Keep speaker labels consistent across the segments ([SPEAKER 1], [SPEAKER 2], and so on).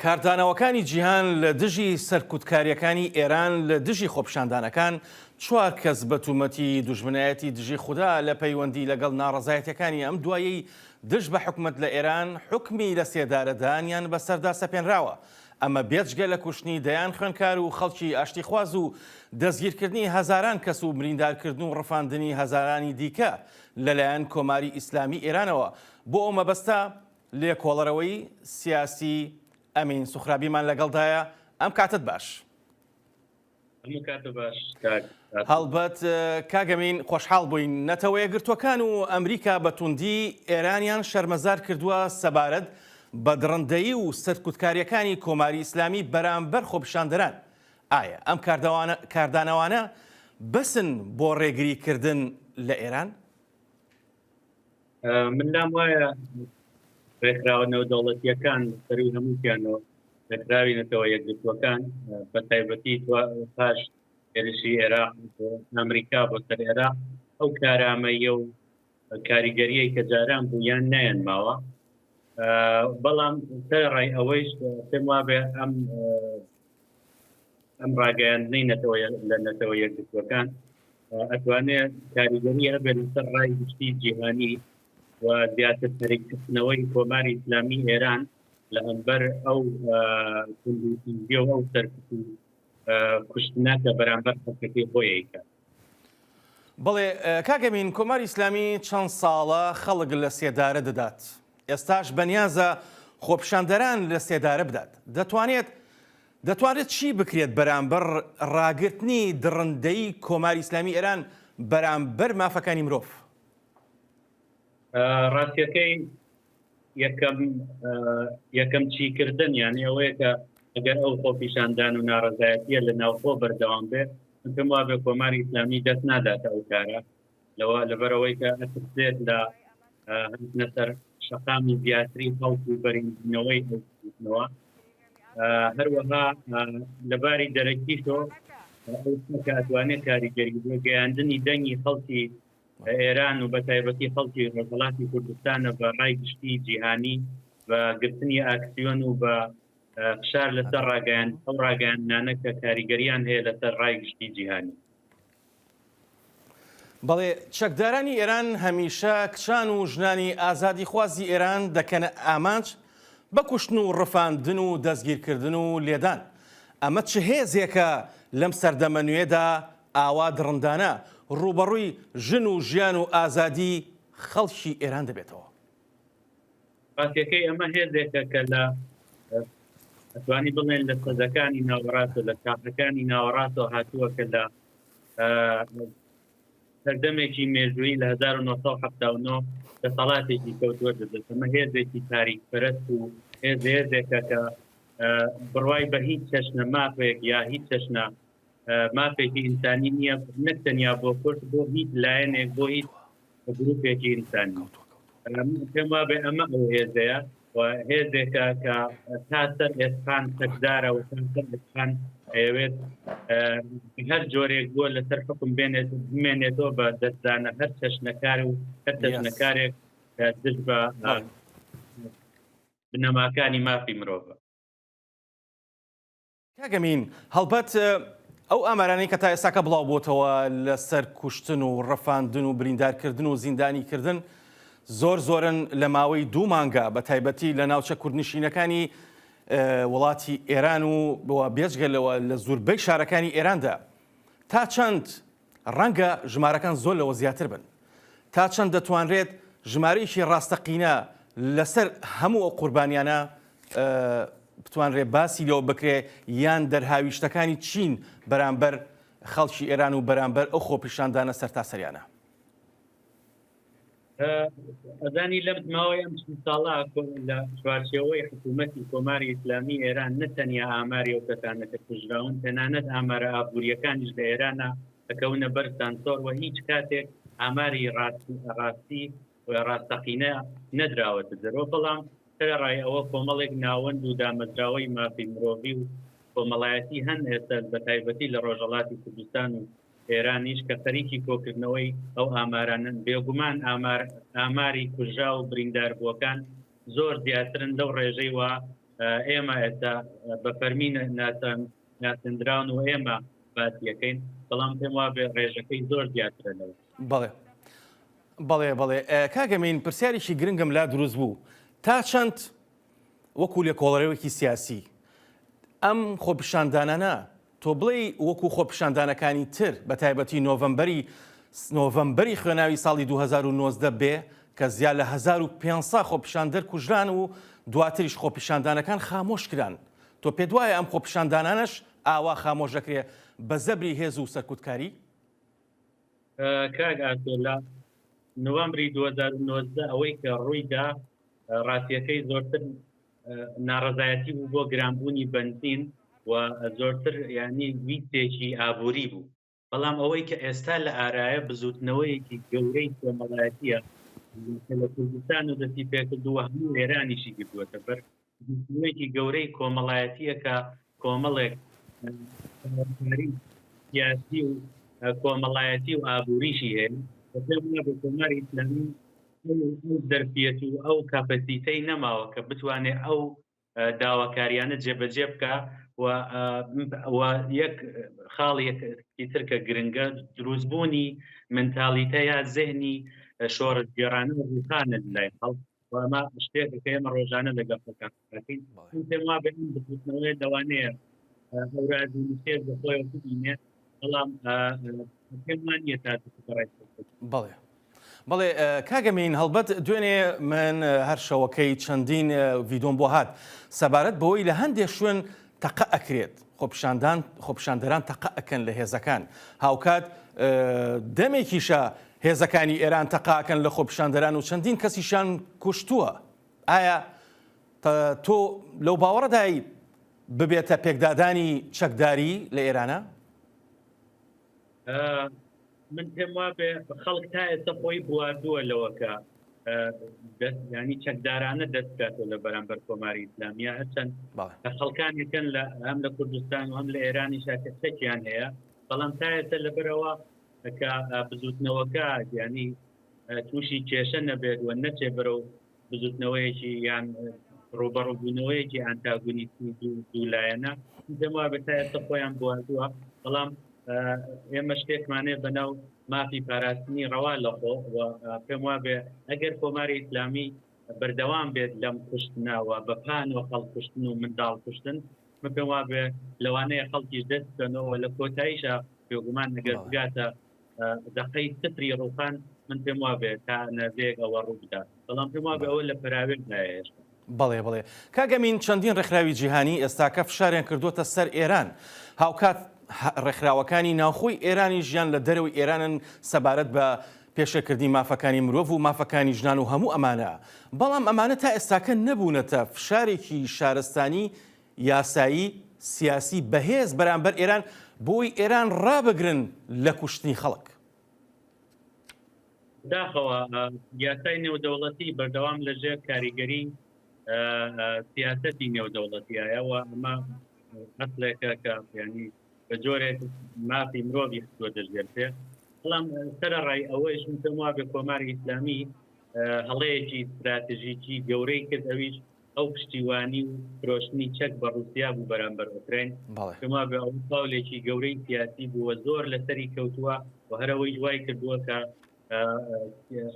[SPEAKER 1] کاردانەوەکانی جیهان لە دژی سەرکوتکارییەکانی ئێران لە دژی خۆپیشاندانەکان، چوار کەس بە تومەتی دوژمنایەتی دژی خودا لە پەیوەندی لەگەڵ ناڕەزایەتیەکانی ئەم دوایەی دژ بە حکومەت لە ئێران حوکمی لەسێدارەدانیان بەسەردا سەپێنراوە. ئەمە بێجگە لە کوشتنی دەیان خوێندکار و خەڵکی ئاشتیخواز و دەستگیرکردنی هەزاران کەس و بریندارکردن و ڕفاندنی هەزارانی دیکە لەلایەن کۆماری ئیسلامی ئێرانەوە. بۆ ئەو مەبەستە لێکۆڵەرەوەی سیاسی ئەمین سوخرابیمان لەگەڵدایە، ئەم کاتەت باش.
[SPEAKER 2] هەموو کاتە باش کاک.
[SPEAKER 1] هەڵبەت کاک ئەمین خۆشحاڵ بووین. نەتەوەیەکگرتووەکان و ئەمریکا بە توندی ئێرانیان شەرمەزار کردووە سەبارەت بە دڕندەیی و سەرکوتکارییەکانی کۆماری ئیسلامی بەرامبەر خۆپیشاندەران. ئایا ئەم کاردانەوانە بەسن بۆ ڕێگریکردن لە ئێران؟
[SPEAKER 2] من لام وایە ڕێکخراوە نێودەوڵەتییەکان سەرووی هەمووشیانەوە ڕێکخراوی نەتەوە یەکگرتووەکان بە تایبەتی پاش هێرشی عێراق ئەمریکا بۆ سەر عێراق ئەو کارامەیە و کاریگەریەی کە جاران بوو یان نایەن ماوە بەڵام سەرڕای ئەوەیش پێم وابێ ئەم ئەم ڕاگەیاندنەی نەتەوە لە نەتەوە یەکگرتووەکان ئەتوانێت کاریگەری هەبێت لەسەر ڕای گشتی جیهانی و زیاتر تەریکخستنەوەی کۆماری ئیسلامی ئێران لە هەمبەر ئەو توندوتیژی و ئەو سەرکوت و کوشتنە کە بەرامبەر خەڵکەکەی خۆی ئەیکات.
[SPEAKER 1] بەڵێ کاک ئەمین، کۆماری ئیسلامی چەند ساڵە خەڵک لە سێدارە دەدات، ئێستاش بەنیازە خۆپیشاندەران لە سێدارە بدات، دەتوانێت دەتوانرێت چی بکرێت بەرامبەر ڕاگرتنی دڕندەیی کۆماری ئیسلامی ئێران بەرامبەر مافەکانی مرۆڤ؟
[SPEAKER 2] ڕاستیەکەی یەکەم یەکەم چیکردن یانی ئەوەیە کە ئەگەر ئەو خۆپیشاندان و ناڕەزایەتیە لە ناوخۆ بەردەوام بێت من پێم وابێ کۆماری ئیسلامی دەست ناداتە ئەو کارە لەوە لەبەرەوەی کە ئەترسێت لە هاتنە سەر شەقامی زیاتری خەڵک و بەرینەوەی ئەو بزووتنەوە. هەروەها لەباری دەرەکیشەوە ئەو شتە کە ئەتوانێت کاریگەری بۆ گەیاندنی دەنگی خەڵکی ئێران و بە تایبەتی خەڵکی ڕۆژهەڵاتی کوردستانە بە ڕای گشتی جیهانی بە گرتنی ئاکسیۆن و بە فشار لەسەر ڕاگەیاند ئەو ڕاگەیاندنانە کە کاریگەریان هەیە لەسەر ڕای گشتی جیهانی.
[SPEAKER 1] بەڵێ، چەکدارانی ئێران هەمیشە کچان و ژنانی ئازادیخوازی ئێران دەکەنە ئامانج بە کوشتن و ڕفاندن و دەستگیرکردن و لێدان. ئەمە چ هێزێکە لەم سەردەمە نوێدا ئاوا دڕندانە ڕووبەڕووی ژن و ژیان و ئازادی خەڵکی ئێران دەبێتەوە؟
[SPEAKER 2] ڕاستیەکەی ئەمە هێزێکە کە لە ئەتوانی بڵێن لە سەدەکانی ناوەڕاستەوە لە چاخەکانی ناوەڕاستەوە هاتووە کە لە سەردەمێکی مێژوویی لە 1970 دەسەڵاتێکی کەوتووە دەدەست ئەمە هێزێکی تاریک پەرست و هێز هێزێکە کە بڕوای بە هیچ چەشنە مافێک یا هیچ چەشنە مافێکی ئینسانی نییە نەک تەنیا بۆ کورد بۆ هیچ لایەنێک بۆ هیچ گروپێکی ئینسانی پێم وابێ ئەمە ئەو هێزەیە و هێزێکە کە تا سەر ئێسقان چەکدارە و تا سەر ئێسقان ئەیەوێت هەر جۆرێک بووە لەسەر حکم بێنێت بمێنێتەوە بە دەستدانە هەر چەشنەکار و هەر چەشنەکارێک دژ بە بنەماکانی مافی مرۆڤە.
[SPEAKER 1] کاک ئەمین، هەڵبەت ئەو ئامارانەی کە تا ئێستاکە بڵاو بۆتەوە لەسەر کوشتن و ڕفاندن و بریندارکردن و زیندانیکردن زۆر زۆرن لە ماوەی دوو مانگە بە تایبەتی لە ناوچە کوردنشینەکانی وڵاتی ئێران و بێجگە لەوە لە زوربەی شارەکانی ئێراندا تا چەند ڕەنگە ژمارەکان زۆر لەوە زیاتر بن. تا چەند دەتوانرێت ژمارەیەکی ڕاستەقینە لەسەر هەموو ئەو قوربانیانە بتوانرێت باسی لەوە بکرێ یان دەرهاویشتەکانی چین بەرامبەر خەڵکی ئێران و بەرامبەر ئەو خۆپیشاندانە سەرتاسەریانە؟
[SPEAKER 2] ئەزانی لەم ماوەی ئەم چل ساڵە لە چوارچێوەی حکوومەتی کۆماری ئیسلامی ئێران نە تەنیا ئاماری ئەو کەسانە کە کوژراون تەنانەت ئامارە ئابوورییەکانیش لە ئێرانە ئەکەونە بەر سانسۆر و هیچ کاتێک ئاماری ڕاستی و ڕاستەقینە نەدراوەتە دەرەوە بەڵام سەرەڕای ئەوە کۆمەڵێک ناوەند و دامەزراوەی مافی مرۆڤی و کۆمەڵایەتی هەن ئێستا بە تایبەتی لە ڕۆژهەڵاتی کوردستان و ئێرانیش کە خەریکی کۆکردنەوەی ئەو ئامارانەن، بێگومان ئامار ئاماری کوژراو و برینداربووەکان زۆر زیاترن لەو ڕێژەی وا ئێمە ئێستا بە فەرمی ناسێندراون و ئێمە باسیەکەین، بەڵام پێم وابێ ڕێژەکەی زۆر زیاترە لەوە.
[SPEAKER 1] بەڵێ بەڵێ بەڵێ کاک ئەمین پرسیارێکی گرنگم لا دروست بوو تا چەند وەکو لێکۆڵەرەوەکی سیاسی ئەم خۆپیشاندانانە تۆ بڵێی وەکو خۆپیشاندانەکانی تر بە تایبەتی نۆڤەمبەری نۆڤەمبەری خوێناوی ساڵی 2019 بێ کە زیا لە 1500 خۆپیشاندەر کوژران و دواتریش خۆپیشاندانەکان خامۆش کران تۆ پێت وایە ئەم خۆپیشاندانانەش ئاوا خامۆش دەکرێ بە زەبری هێز و سەرکوتکاری؟
[SPEAKER 2] کاک ئاسۆ لە نوامبری 2019 ئەوەی کە ڕوویدا ڕاستیەکەی زۆرتر ناڕەزایەتی بوو بۆ گرانبوونی بەنزین و زۆرتر ینی ویستێکی ئابووری بوو بەڵام ئەوەی کە ئێستا لە ئارایە بزوتنەوەیەکی گەورەی کۆمەڵایەتیە کە لە کوردستان و دەستی پێکردووە هەموو ئێرانیشی گرتووەتە بەر بزوتنەوەیەکی گەورەی کۆمەڵایەتیە کە کۆمەڵێک سیاسی و کۆمەڵایەتی و ئابووریشی هەیە پێم وابێ کۆماری ئیسلامی ئەو زەرفیەت و ئەو کاپەسیتەی نەماوە کە بتوانێت ئەو داواکاریانە جێبەجێ بکە و یەک خاڵێکی تر کە گرنگە دروستبوونی منتالیتە یا زهنی شۆڕشگێڕانە ڕووخانە لای خەڵک ئەمە شتێکە کە ئێمە ڕۆژانە لەگەڵ خەڵکان دەکەین پێم وابێ ئەم بزووتنەوەیە لەوانەیە هەورازی نشێت بە خۆیەوە ببینێ بەڵام پێم وانییە تا
[SPEAKER 1] بەڵێ بەڵێ کاک ئەمین هەڵبەت دوێنێ من هەر شەوەکەی چەندین ڤیدۆم بۆ هات سەبارەت بەوەی لە هەندێک شوێن تەقە ئەکرێت خۆپیشاندان خۆپیشاندەران تەقە ئەکەن لە هێزەکان هاوکات دەمێکیشە هێزەکانی ئێران تەقاکەن لە خۆپیشاندەران و چەندین کەسیشان کوشتووە ئایا تۆ لەو باوەڕەدای ببێتە پێکدادانی چەکداری لە ئێرانە؟
[SPEAKER 2] من پێم وابێ خەڵک تا ئێستا خۆی بواردووە لەوە کە ینی چەکدارانە دەست بکاتەوە لە بەرامبەر کۆماری ئیسلامیە هەرچەند خەڵکانێکن لە هەم لە کوردستان و هەم لە ئێرانیشا کە چەکیان هەیە بەڵام تا ئێستا لەبەرەوە کە بزوتنەوەکە ینی تووشی کێشە نەبێت و نەچێ بەرەو بزوتنەوەیەکی یان ڕوبەڕوبوونەوەیەکی ئانتاگونیستی دوو لایەنە پێم وابێت تا ئێستا خۆیان بواردووە بەڵام ئێمە شتێکمانەیە بەناو مافی پاراستنی ڕەوا لە خۆ و پێم وابێ ئەگەر کۆماری ئیسلامی بەردەوام بێت لەم کوشتنەوە بە پان و خەڵکوشتن و منداڵ کوشتن من پێم وابێ لەوانەیە خەڵکیش دەست بکەنەوە لە کۆتاییشا بێگومان ئەگەر بگاتە دەقەی سفری ڕووخان من پێم وابێ تا نەزەیەک ئەوە ڕوو بدات بەڵام پێم وابێ ئەوە لە پەراوێزدایە هێشتا.
[SPEAKER 1] بەڵێ بەڵێ کاک ئەمین چەندین ڕێکخراوی جیهانی ئێستاکە فشاریان کردووەتە سەر ئێران هاوکات ڕێکخراوەکانی ناوخۆی ئێرانیش یان لە دەرەوەی ئێرانن سەبارەت بە پێشێلکردنی مافەکانی مرۆڤ و مافەکانی ژنان و هەموو ئەمانە بەڵام ئەمانە تا ئێستاکە نەبوونەتە فشارێکی شارستانی یاسایی سیاسی بەهێز بەرامبەر ئێران بۆی ئێران ڕابگرن لە کوشتنی خەڵک.
[SPEAKER 2] بەداخەوە یاسای نێودەوڵەتی بەردەوام لەژێر کاریگەری سیاسەتی نێودەوڵەتیایە و ئەمە ئەسڵێکە کە ینی بە جۆرێک مافی مرۆڤی خستووەتە ژێر پێ بەڵام سەرەڕای ئەوەیش من پێم وابێ کۆماری ئیسلامی هەڵەیەکی ستراتژیکی گەورەی کرد ئەویش ئەو پشتیوانی و فرۆشتنی چەک بە ڕووسیا بوو بەرامبەر ئۆکراین پێم وابێ ئەو فاولێکی گەورەی سیاسی بووە زۆر لەسەری کەوتووە و هەرەوەیش وای کردووە کە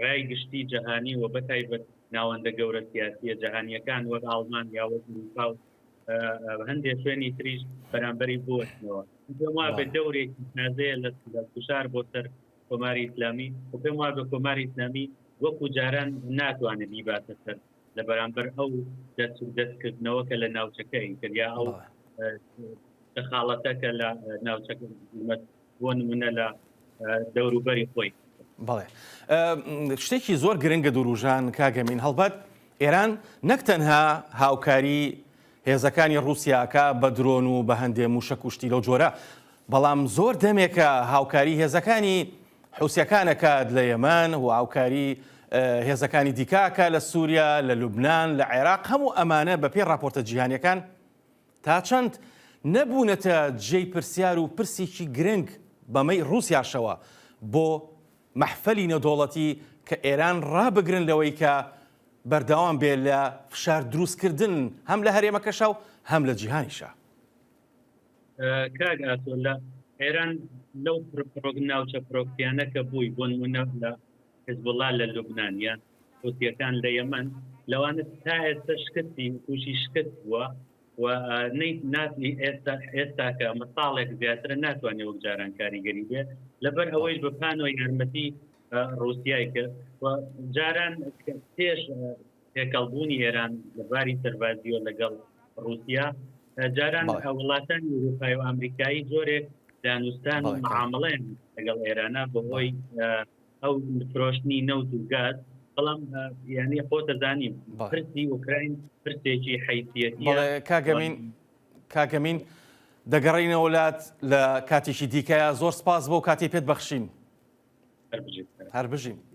[SPEAKER 2] ڕای گشتی جەهانی و بەتایبەت ناوەندە گەورە سیاسیە جەهانیەکان وەک ئاڵمان یا وەک ئەوروپا و هەندێک شوێنی تریش بەرامبەری بوەستنەوە پێم وابێ دەورێکی تازەیە لە گوشار بۆ سەر کۆماری ئیسلامی و پێم وابێ کۆماری ئیسلامی وەکو جاران ناتوانێت بیباتە سەر لە بەرامبەر ئەو دەست و دەستکردنەوە کە لە ناوچەکە کرد یا ئەو دەخاڵەتە کە لە ناوچەکە بۆ نمونە لە دەوروبەری خۆی.
[SPEAKER 1] بەڵێ شتێکی زۆر گرنگە دوروژان کاگەمین هەڵبەت ئێران نەک تەنها هاوکاری هێزەکانی ڕووسیاکە بە درۆن و بە هەندێ موشەک و شتی لەو جۆرە بەڵام زۆر دەمێکە هاوکاری هێزەکانی حوسیەکان ئەکات لە یەمەن و هاوکاری هێزەکانی دیکە ئەکات لە سووریا لە لوبناان لە عێراق هەموو ئەمانە بەپێی راپۆرتە جیهانیەکان تا چەند نەبوونەتە جێی پرسیار و پرسێکی گرنگ بەمەی ڕووسیاشەوە بۆ مەحفەلی نێودەوڵەتی کە ئێران ڕابگرن لەوەی کە. بەردەوام بێ لە فشار دروستکردن هەم لە هەرێمەکەشا و هەم لە جیهانیشا.
[SPEAKER 2] کاک ئاسۆ لە ئێران لەو ناوچە پرۆکسیانە کە بووی بۆ نمونە لە حزبوڵا لە لوبناان یان حوسیەکان لە یەمەن لەوانە تا ئێستا شکستی تووشی شکست بووە و ناتنی ئێستا ئێستاکە ئەمە ساڵێک زیاترە ناتوانێت وەک جاران کاریگەری بێ لەبەر ئەوەیش بە پانۆ یارمەتی ڕوسیای کرد و جاران پێش تێکەڵبوونی ئێران لە باری سەربازیەوە لەگەڵ ڕوسیا جاران وڵاتانی ئوروپای و ئەمریکایی جۆرێک دانوستان و معامڵێن لەگەڵ ئێرانە بەهۆی ئەو فرۆشتنی نەوت و گاز بەڵام یعنی خۆتەزانی پرسی ئۆکراین پرسێکی حیثیەتی
[SPEAKER 1] کاگەمین کاگەمین دەگەڕینەوە لات لە کاتێکی دیکەیە زۆر سپاس بۆ کاتی پێت بەخشین هەر بژین.